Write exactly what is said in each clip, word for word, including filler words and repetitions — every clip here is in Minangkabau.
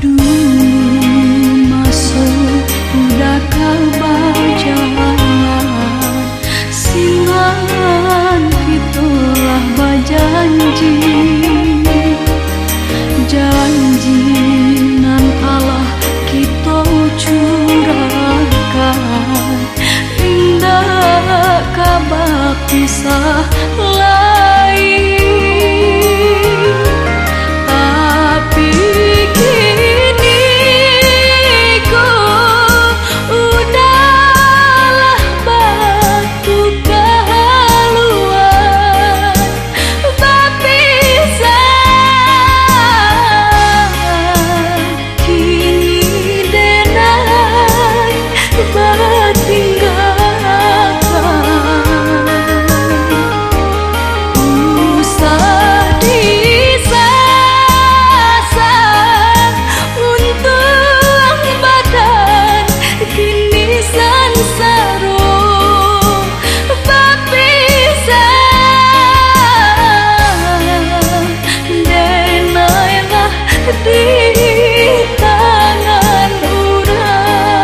Dulu maso uda ka bajalan, sinan kito lah bajanji. Janji nan alah kito curahkan, indak ka bapisah lai. Tapi kini ko uda lah batukar haluan, bapisah. Kini denai batinggakan. Usah disasah untuang badan, kini sansaro bapisah. Denai lah di tangan urang.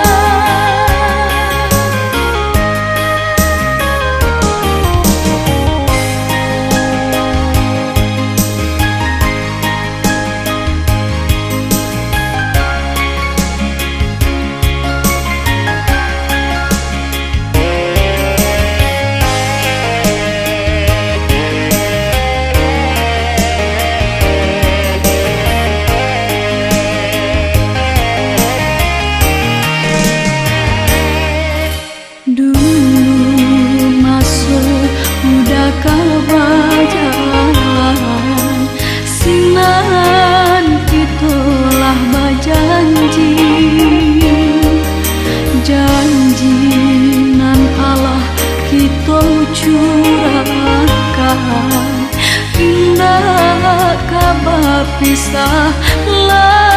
Dulu maso uda ka bajalan, sinan kito lah bajanji. Janji nan alah kito curahkan, indak ka bapisah lai.